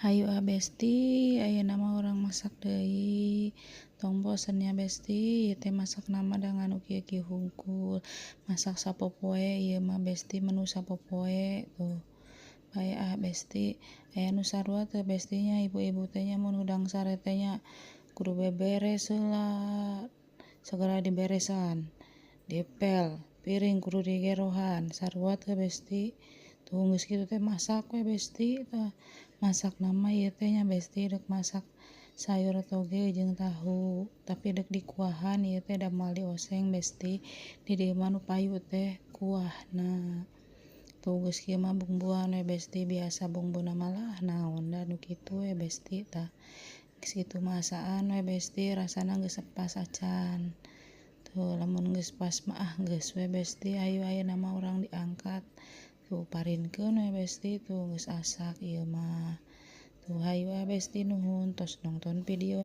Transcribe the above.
Hayu ah, Besti, ayeuna mah urang masak deui. Tong bosen nya, Besti, ieu teh masakna mah da ngan nu kieu-kieu hungkul. Masak sapopoe ieu mah, Besti, menu sapopoe tuh. Bae ah, Besti, aya nu sarua teu, Besti nya, ibu-ibu teh nya mun hudang sare teh nya kudu beberes heula, sagala diberesan, dipel, piring kudu digerohan, sarua teu, Besti? Tuh, geus kitu teh masak we, Besti. Tah, masakna mah ieu teh nya, Besti, deuk masak sayur toge jeung tahu, tapi deuk dikuahan ieu teh, da moal dioseng, Besti. Di dieu mah nu payu teh kuahna. Tuh, geus kieu mah bumbuan we, Besti, biasa bumbuna mah lah naon da nu kitu we, Besti. Tah, geus kitu mah asaan we, Besti, rasana geus pas acan. Tuh, lamun geus pas mah, ah, geus we, Besti, ayo ayeuna mah urang diangkat. Tuh, parinkeun we, Besti. Tuh, geus asak ieu mah. Tuh, hayu ah, Besti, nuhun tos nongton video.